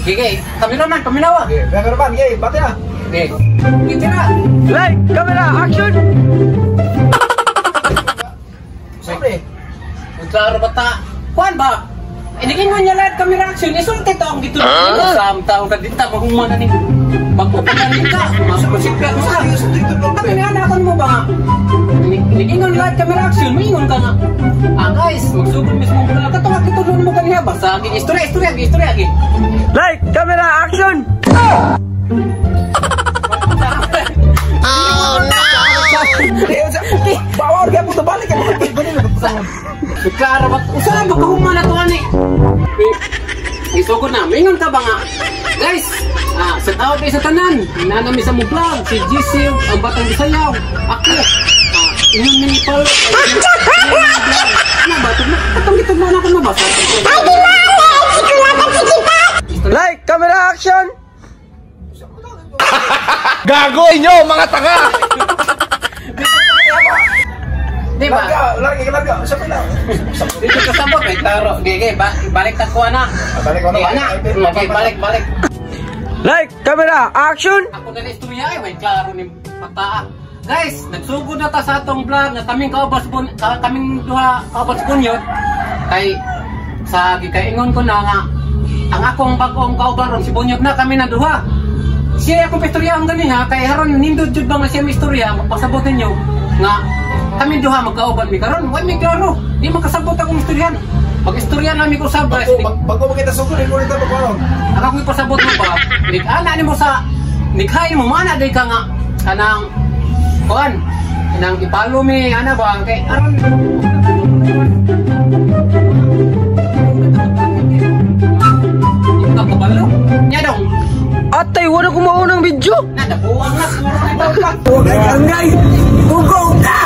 Sige, kameraman, paminawa. Okay, cameraman, okay, bate na. Okay. Tira. Light, camera, action! Sorry. Klaro ba ta? Kuan ba? Inigingon niya live camera action. Isulti to ang gitulog nimo sa taong ka dita mahuman na ni. Bago pa na ka. Masipya ko sa. Kato ni anak mo ba nga? Inigingon live camera action, moingon ka nga. Ah guys, magsugod mismo ka. Kato nga gitulog mo kaniya ba sa istorya istorya istorya gi. Light, camera, action! Oh no. Bawal ka punta balik ka. Klaro ba? Usa ba kahuman na to ani? Isugod na, mingon ka ba nga? Guys, sa tao sa tanan, nanami sa mong vlog, si GC, ang batang Bisayaw, ako, ingon ni Paulo, ano ba? Katong gitugma na ako na ba? Light, camera, action! Gago inyo mga tanga! Di ba? Lagi, lagi, lagi. Dito ka sabot, may klaro. Okay, balik ta ko na. Balik ko na. Okay, balik, balik. Light, camera, action! Ako na istorya ay, may klaro ni pataa. Guys, nagsugod na ta sa atong vlog na kaming kaubas kaming duha kaubas bunyot. Kay sa gikaingon ko na nga ang akong bag-ong kauban ron si Bunyot na kami na duha. Siya akong istorya ang gani ha, kay haron nindot jud ba nga siya may istorya, magpasabot ninyo nga kami duha magkauban mi karon, way may klaro. Di makasabot akong istoryan. Pag-istorya nami ko sa guys. Bago makita sugod, hindi ko nito pagkaroon. Ang akong ipasabot mo ba, nig-ana nimo sa nighay mo mana day ka nga kanang kuan, kanang ipalo mi ana ba kay aron kabalo. Nya dong. Atay, wala ko maunang video. Nadabuang na. Angay, bugo ka!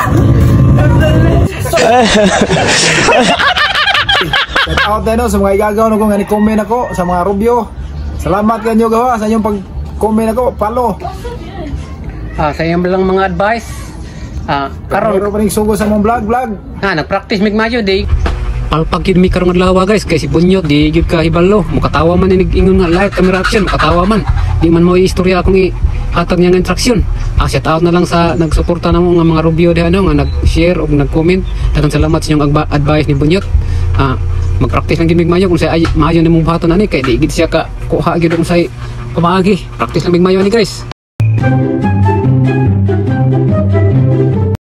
Shout out tayo sa mga igagaw na kung comment ako sa mga Rubio. Salamat kanyo gawa sa inyong pag-comment ako. Palo. Sa iyong lang mga advice. Karon pero pa ning sugo sa mong vlog vlog. Nag-practice mig mayo day. Palpag yun mi karong adlaw guys kay si Bunyot di gyud ka hibalo. Mukatawa man ni ingon nga live camera action, mukatawa man. Di man mo istorya akong ihatag niya nga instruction. Shout out na lang sa nagsuporta namo nga mga Rubio diha no, nga nag-share ug nag-comment. Daghang salamat sa inyong advice ni Bunyot. Mag-practice lang gyud mig mayo kung say ay maayo nimong buhaton ani kay di gid siya ka kuha gyud kung say pamaagi. Practice lang mig mayo ani guys.